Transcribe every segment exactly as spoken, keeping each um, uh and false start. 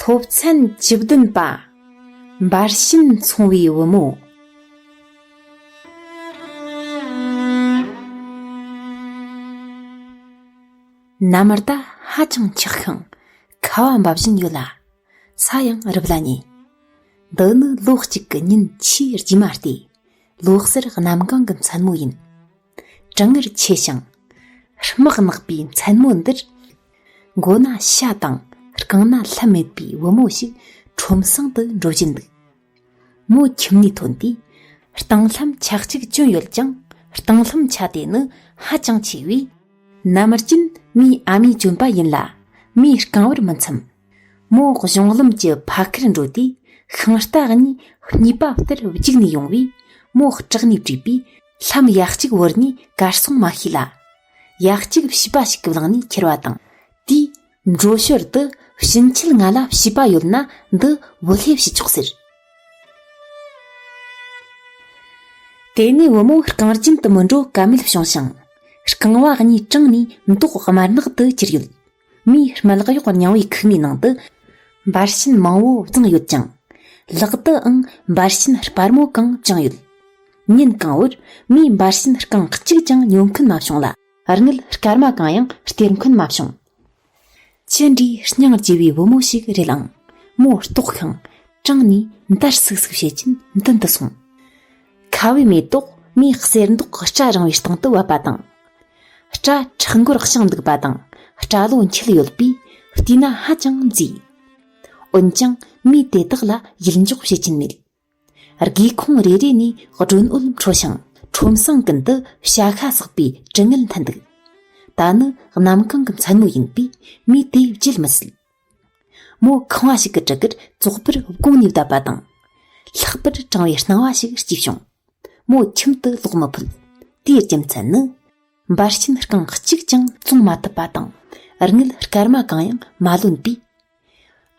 སློབ་ཚན་བཅུ་བདུན་པ། འབར་ཞིན་འཚོང་བའི་བུ་མོ། ནམ་ཟླ་ཧ་ཅང་འཁྱག་ཤིང་ཁ་བ་འབབ་བཞིན་ཡོད་ལ། ས་ཡང་རུབ་ལ་ཉེ། འདི་ནི་ལོ་གཅིག་གི་ཉིན་ཆེས་རྗེས་མ་སྟེ། ལོ་གསར་གནམ་གང་གི་མཚན་མོ་ཡིན། གྲང་ངར་ཆེ་ཞིང་། དམག་ནག་པའི་མཚན་མོ་འདིར། མགོ་ན་ཤ་དང་རྐང་ན་ལྷམ་མེད་པའི་བུ་མོ་ཞིག་ཁྲོམ་སྲང་དུ་འགྲོ་བཞིན་འདུག་མོ་ཁྱིམ་ནས་ཐོན་དུས། སྟེང་ལྷམ་ཆ་གཅིག་གྱོན་ཡོད་ཀྱང་སྟེང་ལྷམ་ཆ་དེ་ནི་ཧ་ཅང་ཆེ་བས། ནམ་རྒྱུན་མིའི་ཨ་མས་གྱོན་པ་ཡིན་ལ། མིའི་རྐང་བར་མི་འཚམ། མོ་གཞུང་ལམ་གྱི་ཕ་ཁར་འགྲོ་དུས་ཤིང་རྟ་གཉིས་གཉིས་པ་ལྟར་རྒྱུགས་ནས་ཡོང་བས། མོ་སྐྲག་ནས་བྲོས་པས་ལྷམ་ཡ་གཅིག་བོར་ནས་གར་སོང་མ་ཤེས་ལ། ཡ་གཅིག་བྱིས་པ་ཞིག་གི་བླངས་ནས་ཁྱེར་བ་དང་། དེས་འགྲོ་ཞོར་དུ་ཕྱིན་ཆད་ང་ལ་བྱིས་པ་ཡོད་ན་འདི་བུད་ལྷོད་བྱེད་ཆོག་ཟེར། དེ་ནས་བུ་མོ་རྐང་རྒྱན་དུ་མི་འགྲོ་ཀ་མེད་བྱུང་ཞིང་། རྐང་བ་གཉིས་གྲང་ནས་མདོག་དམར་ནག་ཏུ་གྱུར་ཡོད། མིའི་རྨ་ལག་གཡོག་རྙིང་བའི་ཁུག་མའི་ནང་དུ་འབར་ཞིན་མང་བོ་བརྫངས་ཡོད་ཅིང་། ལག་ཏུའང་འབར་ཞིན་སྤར་མོ་གང་བཅིངས་ཡོད། ཉིན་གང་བོར་མིའི་འབར་ཞིན་རྐང་གཅིག་ཀྱང་ཉོ་མཁན་མ་བྱུང་ལ། དངུལ་སྐར་མ་གང་ཡང་སྟེར་མཁན་མ་བྱུང་། ཅི་འདྲའི་སྙིང་རྗེ་བའི་བུ་མོ་ཞིག་རེད་ཨང་། མོ་ལྟོགས་ཤིང་གྲང་ནས་འདར་སིག་སིག་བྱེད་ཀྱིན་མདུན་དུ་སོང་། ཁ་བའི་མེ་ཏོག་མིའི་གསེར་མདོག་སྐྲ་རིང་བའི་སྟེང་དུ་བབས་པ་དང་། སྐྲ་ཁྲག་འགོར་ཞིང་འདུག་པ་དང་སྐྲ་ལོ་འཁྱིལ་ཡོད་པས་བལྟས་ན་ཧ་ཅང་མཛེས། འོན་ཀྱང་མིས་དེ་དག་ལ་ཡིད་འཇོག་བྱེད་ཀྱིན་མེད། སྒེའུ་ཁུང་རེ་རེ་ནས་སྒྲོན་འོད་འཕྲོ་ཞིང་ཁྲོམ་སྲང་ཀུན་ཏུ་བྱ་ཤ་ཟགས་པའི་དྲི་ངད་འཐེན་འདུག་ད་ནི་གནམ་གང་གི་མཚན་མོ་ཡིན་པས་མིས་དེ་བརྗེད་མི་སྲིད། མོ་ཁང་བ་ཞིག་གི་གྲུ་གུར་བཙོག་པར་བསྒོངས་ནས་བསྡད་པ་དང་། ལྷག་པར་གྲང་བའི་སྣང་བ་ཞིག་སྐྱེས་བྱུང་། མོ་ཁྱིམ་དུ་ལོག་མི་ཕོད། དེའི་རྒྱུ་མཚན་ནི། འབར་ཞིན་རྐང་གཅིག་ཀྱང་བཙོང་མ་ཐུབ་པ་དང་། དངུལ་སྐར་མ་གང་ཡང་མ་ལོན་པས།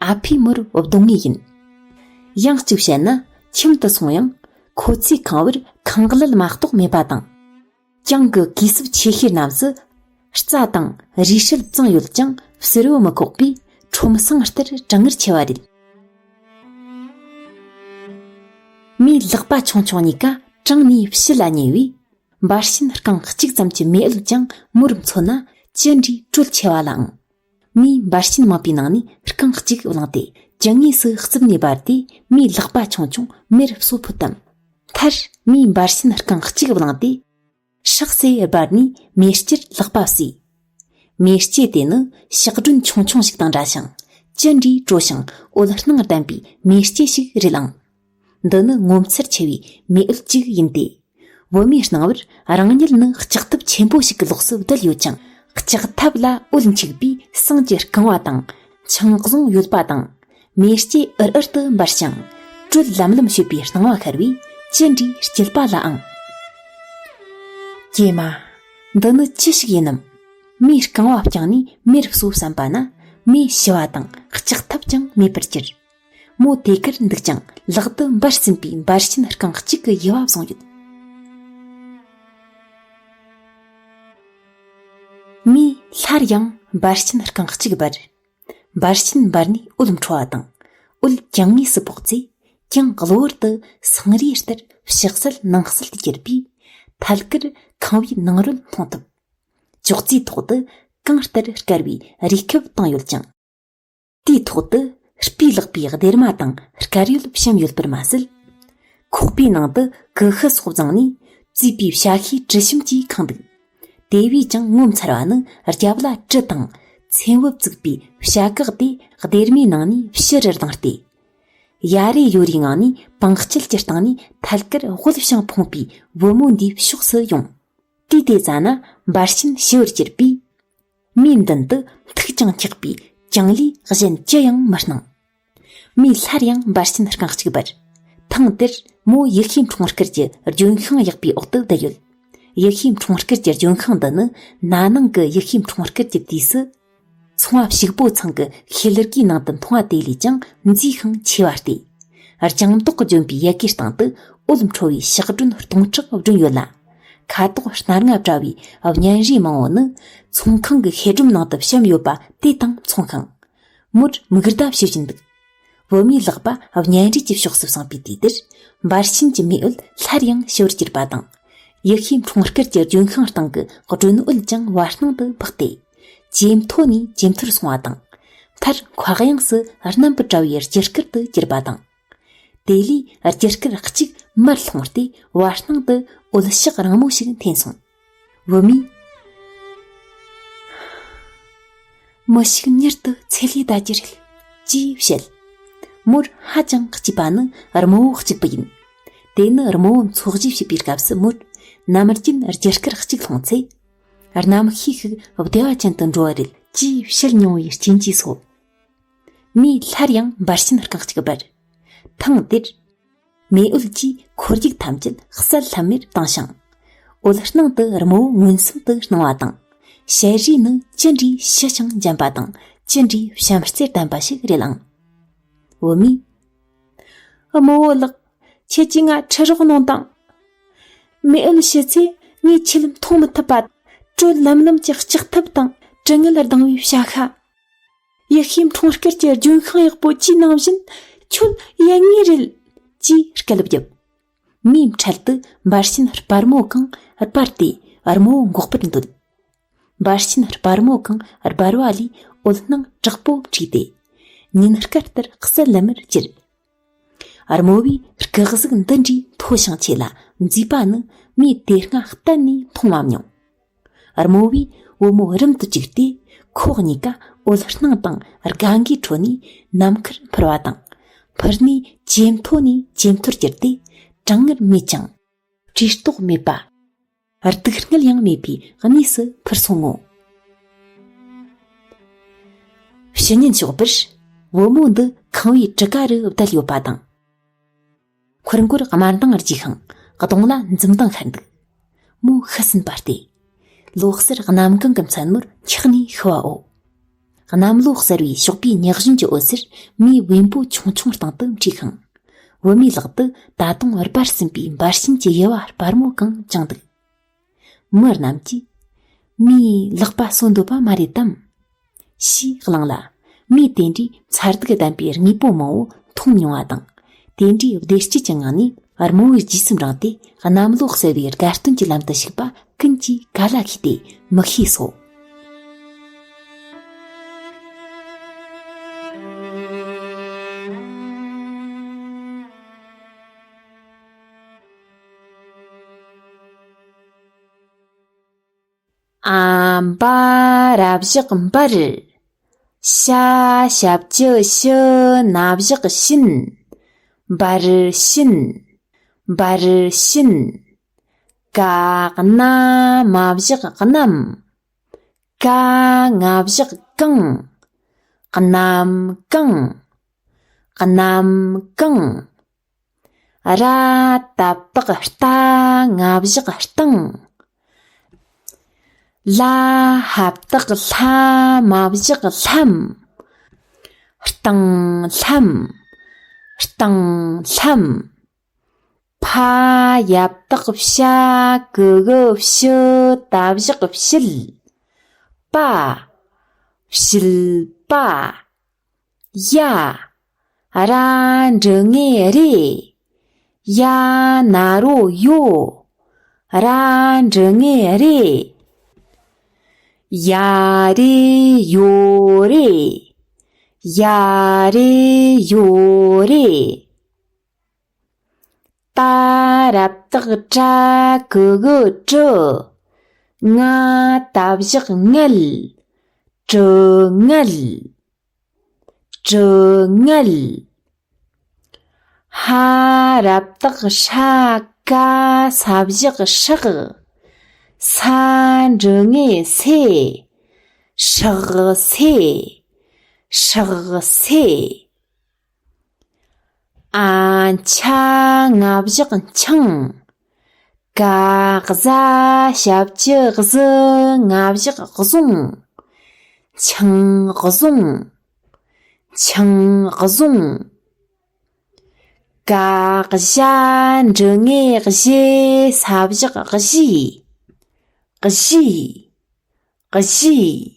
ཨ་ཕས་མོར་གདོང་ངེས་ཡིན། ཡང་གཅིག་བཤད་ན་ཁྱིམ་དུ་སོང་ཡང་ཁོ་ཚོའི་ཁང་བར་ཁང་ཀླད་མ་གཏོགས་མེད་པ་དང་། གྱང་གི་གས་སྲུབས་ཆེ་ཤོས་རྣམས་སུ་རྩྭ་དང་རུས་ཧྲལ་བཙངས་ཡོད་ཀྱང་བསིལ་བོ་མི་ཁོག་པས་ཁྲོམ་སྲང་ལྟར་གྲང་ངར་ཆེ་བ་རེད། མིའི་ལག་པ་ཆུང་ཆུང་གཉིས་ཀ་གྲང་ནས་ཕྱི་ལ་ཉེ་བས། འབར་ཞིན་རྐང་གཅིག་ཙམ་གྱི་མེ་ཨུད་ཀྱང་མོར་མཚོན་ན་ཅི་འདྲའི་དྲོད་ཆེ་བ་ལ་ཨང་། མིས་འབར་ཞིན་མང་པོའི་ནང་ནས་རྐང་གཅིག་བླངས་ཏེ་ཅི་ངེས་སུ་རྩིབ་ནས་སྦར་ཏེ་མིའི་ལག་པ་ཆུང་ཆུང་མེར་སོ་ཕུད་དམ། མཐར་མིས་འབར་ཞིན་རྐང་གཅིག་བླངས་ཏེ། སྲེག་སེ་སྦར་ནས་མེ་ལྕེར་ལག་པ་བསྲེས། མེ་ལྕེ་དེ་ནི་ཞག་སྒྲོན་ཆུང་ཆུང་ཞིག་དང་འདྲ་ཞིང་ཅི་འདྲའི་དྲོ་ཞིང་འོད་སྣང་ལྡན་པའི་མེ་ལྕེ་ཞིག་རེད་ཨང་། འདི་ནི་ངོ་མཚར་ཆེ་བའི་མེ་ཨུད་ཅིག་ཡིན་ཏེ། བུད་མེད་སྣང་བར་རང་ཉིད་ནི་ལྕགས་ཐབ་ཆེན་པོ་ཞིག་གི་ལོགས་སུ་བསྡད་ཡོད་ཅིང་། ལྕགས་ཐབ་ལ་འོད་འཁྱུག་པའི་ཟངས་ཀྱི་རྐང་བ་དང་ཆང་བཟུང་ཡོད་པ་དང་། མེ་ལྕེ་འུར་འུར་དུ་འབར་ཞིང་དྲོད་ལམ་ལམ་བྱེད་པའི་སྣང་བ་ཤར་བས་ཅི་འདྲའི་སྐྱིད་པ་ལ་ཨང་། ཀྱེ་མ། འདི་ནི་ཅི་ཞིག་ཡིན་ནམ། མིའི་རྐང་བ་བརྐྱངས་ནས་མེར་བསྲོ་བསམ་པ་ན་མེ་ཞི་བ་དང་ལྕགས་ཐབ་ཀྱང་མེད་པར་གྱུར། མོ་དེ་གར་འདུག་ཀྱང་ལག་ཏུ་འབར་ཟིན་པའི་འབར་ཞིན་རྐང་གཅིག་གི་དབྱེ་བ་བཟུང་ཡོད། མིས་སླར་ཡང་འབར་ཞིན་རྐང་གཅིག་འབར། འབར་ཞིན་འབར་ནས་འོད་འཕྲོ་བ་དང་། འོད་གྱང་ངོས་སུ་ཕོག་ཚེ་གྱང་གློ་བུར་དུ་སེང་རིས་ལྟར་ཕྱི་གསལ་ནང་གསལ་དུ་གྱུར་པས་ཐད་ཀར་ཁང་བའི་ནང་རོལ་མཐོང་ཐུབ། ཅོག་ཙེའི་ཐོག་ཏུ་གང་ལྟར་དཀར་བའི་རིས་ཁེབས་བཏང་ཡོད་ཅིང་། དེའི་ཐོག་ཏུ་སྤུས་ལེགས་པའི་སྡེར་མ་དང་དཀར་ཡོལ་བཤམས་ཡོད་པར་མ་ཟད། ཁོག་པའི་ནང་དུ་ཀུ་ཤུ་སོགས་བརྫངས་ནས་བཙས་པའི་བྱ་ཤའི་དྲི་ཞིམ་གྱིས་ཁེངས་འདུག་དེ་བས་ཀྱང་ངོ་མཚར་བ་ནི་རྒྱབ་ལ་གྲི་དང་ཚན་བུ་བཙུགས་པའི་བྱ་གག་དེ་སྡེར་མའི་ནང་ནས་ཕྱི་རུ་ལྡང་སྟེ། ཡ་རེ་ཡོ་རེའི་ངང་ནས་པང་དཀྱིལ་གྱི་སྟེང་ནས་ཐད་ཀར་དབུལ་ཞིང་ཕོངས་པའི་བུ་མོ་འདིའི་ཕྱོགས་སུ་ཡོང་། དུས་དེ་ཙ་ན་འབར་ཞིན་ཞི་བར་གྱུར་པས། མིའི་མདུན་དུ་མཐུག་ཅིང་འཁྱག་པའི་གྱང་ལས་གཞན་ཅི་ཡང་མི་སྣང་། མིས་སླར་ཡང་འབར་ཞིན་རྐང་གཅིག་འབར། ཐེངས་འདིར་མོ་ཡེ་ཤུའི་འཁྲུངས་སྐར་གྱི་ལྗོན་ཤིང་གཡག་པའི་འོག་ཏུ་བསྡད་ཡོད། ཡེ་ཤུའི་འཁྲུངས་སྐར་གྱི་ལྗོན་ཤིང་འདི་ནི་ན་ནིང་གི་ཡེ་ཤུའི་འཁྲུངས་སྐར་གྱི་དུས་སུ། ཚོང་བ་ཕྱུག་པོ་ཚང་གི་ཤེལ་དཀར་གྱི་ནང་དུ་འཐུང་བ་དེ་ལས་ཀྱང་མཛེས་ཤིང་ཆེ་བ་སྟེ། ལྗང་མདོག་གིས་ལྗོན་པའི་ཡལ་གའི་སྟེང་དུ་འོད་འཕྲོ་བའི་ཞག་སྒྲོན་སྟོང་ཕྲག་བསྒྲོན་ཡོད་ལ། ཁ་དོག་སྣ་ལྔ་བཀྲ་བའི་བརྙན་རིས་མང་བོ་ནི་ཚོང་ཁང་གི་ཤེལ་སྒྲོམ་ནང་དུ་བཤམས་ཡོད་པ་དེ་དང་མཚུངས་ཤིང་། མོར་མིག་བརྡ་ཞུ་བཞིན་འདུག་བུད་མེད་ལག་པ་གཉའ་འབྲེལ་གྱི་ཕྱོགས་སུ་བསྲིངས་པའི་དུས་དེར། འབར་ཆེན་གྱི་མེ་འོད་སླར་ཡང་ཞི་བར་གྱུར་པ་དང་། ཡེ་ཤུའི་འཁྲུངས་སྐར་གྱི་ལྗོན་ཤིང་སྟེང་གི་སྒྲོན་འོད་ཀྱང་བར་སྣང་དུ་འཕགས་ཏེ། ཇེ་མཐོ་ནས་ཇེ་མཐོར་སོང་བ་དང་། མཐར་མཁའ་དབྱིངས་སུ་རྣམ་པར་བཀྲ་བའི་རྒྱུ་སྐར་དུ་གྱུར་པ་དང་། དེ་ལས་རྒྱུ་སྐར་གཅིག་མར་ལྷུང་སྟེ་བར་སྣང་དུ་འོད་ཞགས་རིང་མོ་ཞིག་འཐེན་སོང་། བུད་མེད། མི་ཞིག་མྱུར་དུ་ཚེ་ལས་འདའ་རྒྱུ་རེད། ཅེས་བཤད། མོར་ཧ་ཅང་སྐྱིད་པ་ནི་རྨོ་བོ་གཅིག་པུ་ཡིན། དེ་ནི་རྨོ་བོ་འཚོ་གཞེས་བྱེད་པའི་སྐབས་སུ་མོར་ནམ་རྒྱུན་རྒྱུ་སྐར་གཅིག་ལྷུང་ཚེ། རྣམ་ཤེས་ཤིག་བདེ་བ་ཅན་དུ་འགྲོ་བ་རེད། ཅེས་བཤད་མྱོང་བའི་རྐྱེན་གྱིས་སོ། མོས་སླར་ཡང་འབར་ཆེན་རྐང་གཅིག་འབར། ཐེངས་འདིར། མེ་འོད་ཀྱིས་འཁོར་ཡུག་ཐམས་ཅད་གསལ་ལྷམ་མེར་བཏང་ཞིང་། འོད་སྣང་དུ་རྨོ་བོ་མངོན་སུམ་དུ་སྣང་བ་དང་། ཞལ་རས་ནི་ཅི་འདྲའི་ཞི་ཞིང་འཇམ་པ་དང་ཅི་འདྲའི་བྱམས་བརྩེ་ལྡན་པ་ཞིག་རེད་ཨང་། བུད་མེད། རྨོ་བོ་ལགས། ཁྱེད་ཀྱིས་ང་ཁྲིད་རོགས་གནང་དང་། མེ་འོད་ཞི་ཚེ་ངས་ཆུ་ལམ་མཐོང་མི་ཐུབ་པ། དྲོད་ལམ་ལམ་གྱི་ལྕགས་ཐབ་དང་དྲི་ངད་ལྡང་བའི་བྱ་ཤ། ཡེ་ཤུའི་འཁྲུངས་སྐར་གྱི་ལྗོན་ཤིང་ཡག་པོ་ཅིའི་ནང་བཞིན་ཁྱོད་ཡལ་ངེས་རེད། ཅེས་སྐད་བརྒྱབ། མོས་འཕྲལ་དུ་འབར་ཆེན་སྤར་མོ་གང་སྤར་ཏེ་རྨོ་བོ་འགོག་པར་འདོད། འབར་ཆེན་སྤར་མོ་གང་སྤར་བ་ལས་འོད་སྣང་དྲག་པོ་འཕྲོས་ཏེ། ཉིན་སྐར་ལྟར་གསལ་ལམ་མེར་གྱུར། རྨོ་བོའི་སྐུ་གཟུགས་འདི་འདྲའི་མཐོ་ཞིང་ཆེ་ལ་མཛེས་པ་ནི་མོས་དེ་སྔ་གཏན་ནས་མཐོང་མ་མྱོང་། རྨོ་བོས་བུ་མོ་རུམ་དུ་བཅུག་སྟེ། ཁོ་གཉིས་ཀ་འོད་སྣང་དང་དགའ་འགའི་ཁྲོད་ནས་ནམ་མཁར་འཕུར་བ་དང་། འཕུར་ནས་ཇེ་མཐོ་ནས་ཇེ་མཐོར་གྱུར་ཏེ། གྲང་ངར་མེད་ཅིང་། བཀྲེས་ལྟོགས་མེད་པ། སྡུག་བསྔལ་ཡང་མེད་པའི་གནས་སུ་འཕུར་སོང་ངོ་། ཕྱི་ཉིན་ཞོགས་པར། བུ་མོ་འདི་ཁང་བའི་གྲུ་ཁ་རུ་བསྡད་ཡོད་པ་དང་། འཁོར་མགོར་དམར་མདངས་རྒྱས་ཤིང་གདོང་ལ་འཛུམ་མདངས་ཤར་འདུག་མོ་ཤི་ཟིན་པ་སྟེ། ལོ་གསར་གནམ་གང་གི་མཚན་མོར་འཁྱག་ནས་ཤི་བའོ། གནམ་ལོ་གསར་བའི་ཞོགས་པའི་ཉི་གཞོན་གྱི་འོད་ཟེར་མོའི་བེམ་པོ་ཆུང་ཆུང་སྟེང་དུ་འཕྲོས་ཤིང་། བུད་མེད་ལག་ཏུ་ད་དུང་སྦར་ཟིན་པའི་འབར་ཆེན་གྱི་དབྱེ་བ་སྤར་མོ་གང་བཅིངས་འདུག་མི་རྣམས་ཀྱིས། མོའི་ལག་པ་གསོ་འདོད་པ་མ་རེད་དམ། ཞེས་གླེང་ལ། མོས་དེ་འདྲའི་མཚར་སྡུག་ལྡན་པའི་དངོས་པོ་མང་བོ་མཐོང་མྱོང་བ་དང་། དེ་འདྲའི་བདེ་སྐྱིད་ཀྱི་ངང་ནས་རྨོ་བོའི་རྗེས་སུ་འབྲངས་ཏེ་གནམ་ལོ་གསར་བའི་དགའ་སྟོན་གྱི་ལམ་དུ་ཞུགས་པ་ཀུན་གྱིས་ག་ལ་ཤེས་ཏེ་མི་ཤེས་སོ། ཨ་འབའ་ར་བཞག་འབར། ཤ་ཞབས་ཀྱུ་ཤུ་ན་བཞག་ཤིན། འབར་ཤིན། འབར་ཤིན། ཀ་ན་མ་བཞག་གནམ། ཀ་ང་བཞག་གང་། གནམ་གང་། གནམ་གང་། ར་ཏ་བཏགས་རྟ་ང་བཞག་སྟེང་། ལ་ཧ་བཏགས་ལྷ་མ་བཞག་ལྷམ། སྟེང་ལྷམ། སྟེང་ལྷམ། ཕ་ཡ་བཏགས་ཕྱ་གི་གུ་ཕྱི་ད་བཞག་ཕྱིད། པ། ཕྱིད་པ། ཡ། ར་འབྲི་ངེ་རེ། ཡ་ན་རོ་ཡོ། ར་འབྲི་ངེ་རེ། ཡ་རེ་ཡོ་རེ། ཡ་རེ་ཡོ་རེ། ཏ་ར་བཏགས་ཏྲ་གི་གུ་ཏྲི། ང་ད་བཞག་ངལ། ཏྲི་ངལ། ཏྲི་ངལ། ཧ་ར་བཏགས་ཧྲ་ག་ས་བཞག་སྲག་ས་འབྲི་ངེ་སེ། སྲག་སེ། སྲག་སེ། ཨ་ཆ་ང་བཞག་འཆང་། ག་གཟ་ཞབས་ཀྱུ་གཟུ་ང་བཞག་གཟུང་། འཆང་གཟུང་། འཆང་གཟུང་། ག་གཞ་འབྲི་ངེ་གཞེ་ས་བཞག་གཞི། གཞི། གཞི།